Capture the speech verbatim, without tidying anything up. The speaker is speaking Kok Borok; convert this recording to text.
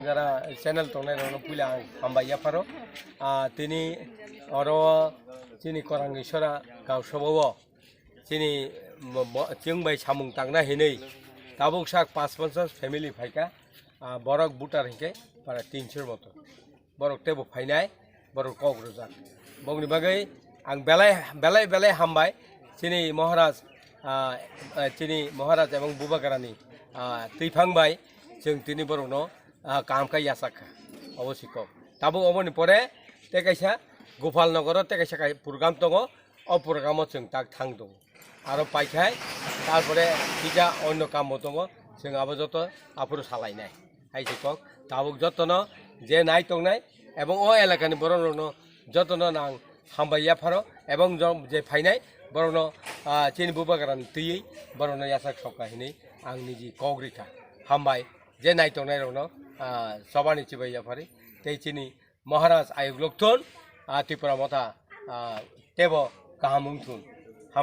Jara channel tongnai rokno puila ang hambai yapharo. Ah, tini oro chini Korang Isora gausabao chini mo-, mo-, chwng bai samung tangna hinwi tabuk sak pas ponchas family phaika, ah, borok voter hinkhe para tinshor moto. Borok tebo phainai, borok kok rwjak. Bokni bagwi ang belai, belai, belai hambai chini Maharaj, ah, ah, chini Maharaj ebong Bubagrani, ah, twiphang bai chwng tini borokno, ah, kaham khe yachak kha. Obo si kok. Tabuk oboni pore tei kaisa Gopal Nogoro tei kaisa kai program tongo. O program o chwng tak thang tongo. Aro paikhai, tarpore kisa onno kambo tongo, chwng abo joto aphuru salainai. Hai se kok, tabuk jotono je nai tongnai, ebong o elakani borok rokno jotono nang hambai yapharo, ebong jo-, je phainai borokno, ah, chini Bubagrani twiwi borokno yachak sokha hinwi ang niji kok rikha. Hambai, je nai tongnai rokno, ah, chobani chibai yaphari, tei chini Maharaj ayuk lokthun, ah, Tripura Motha, ah, tebo kaham wngthun.